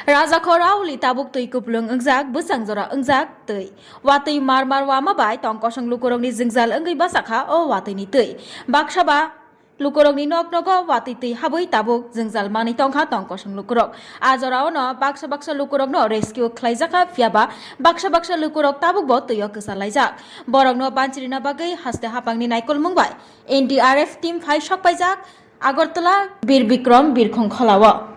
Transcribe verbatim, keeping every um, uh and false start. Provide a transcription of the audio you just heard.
Rajakhor Auli tabuk twi kupulung wngjak, bwsang jora wngjak twi. Watwi mar mar wama bai tong kosong lukurokni jwngjal wngwi bachakha o watwini twi. Baksa ba lukurokni nok nogo watwi twi habwi tabuk jwngjal manwi tongkha tong kosong lukurok. A jorao no baksa baksa lukurokno rescue khlaijakha, phiyaba baksa baksa lukurok tabukbo twio kwchalaijak. Borokno banchirina bagwi haste hapangni naikolmung bai N D R F team phai sokpaijak Agartala Bir Bikram birkhong kholao.